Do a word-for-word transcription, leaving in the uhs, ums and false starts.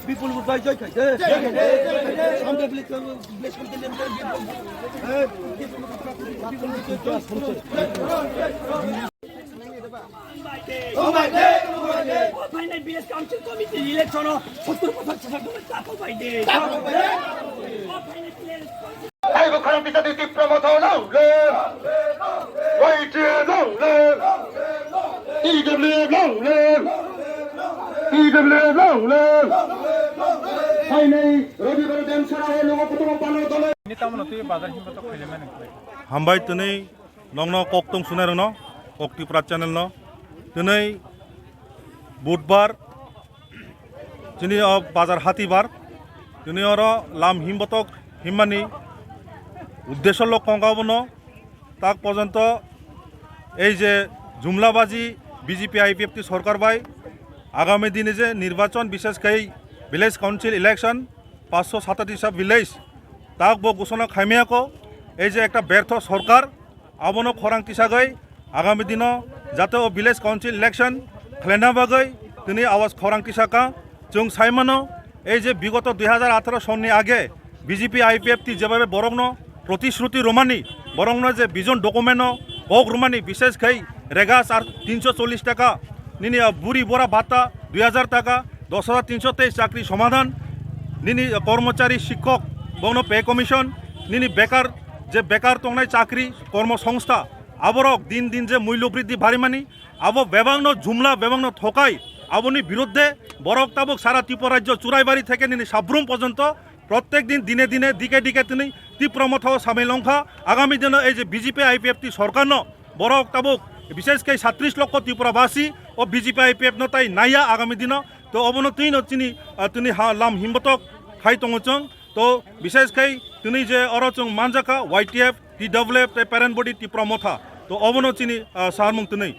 বিপুল ভাই জয় খাই। ও ভাই, নে, ও ভাই, নে। ও ভাই, নে, village council committee election o সত্তর percent চাপ, ও ভাই, নে। চাপ, ও ভাই, নে। ও ভাই, নে, village council। Taibo khorang tisa di Tipra Motha long live. Y T F long live. T W F long live. T W F long live. Phainai Robibar Demsara o logo kutubo pano dole. Ni tamo no twi bazar himba to khailaimani. Hambai twnwi. Nokno kok tong sunai rokno, Kok Tripura channel no. Twnwi budbar, chini o bazar hatibar, twnwi oro lam himbotok himmani uddesho lok kong abono tak porjonto ei je jumlabaji B J P I P F T sorkar bai agami dini je nirbachon, bishesh khai village council election, paanch sho satatisa village tak bo gusona khaimaya ko, ei je ekta bertho sorkar, abono khorang tisagwi agami dino jate o village council election khlaina bagwi tini awas khorang tisaka. Chwng saimano, ei je bigoto dui hajar atharo sonni age B J P I P F T jebabe borokno protishruti romani, borokno je vision document no kok romani, bishesh khai regas ar tinsho chollish taka, nini, ah, buri bora bhata dui hajar taka, dos hajar tinsho teis chakri somadhan, nini, ah, kormochari shikkok bokno pay commission, nini bekar je bekar tongnai chakri kormo songstha, aborok din din je mulyo briddhi barimani, abo bebakno jumla, bebakno thokai, aboni biruddhe borok tabuk sara Tripura rajyo Churaibari theke nini Sabrum porjonto prottek din dine dine dike dike tini Tipra Motha o samil wngkha. Agami dino ei je B J P I P F T sorkarno borok tabuk bishesh khai satrish lokho Tripura basi o B J P I P F no tai naiya agami dino. To obono twino chini, ah, tini ha lam himbotok khai tongo chwng. To bishesh khai tini je oro chwng manjakha Y T F, T W F tei parent body Tipra Motha. To obono chini, ah, sarmung tini.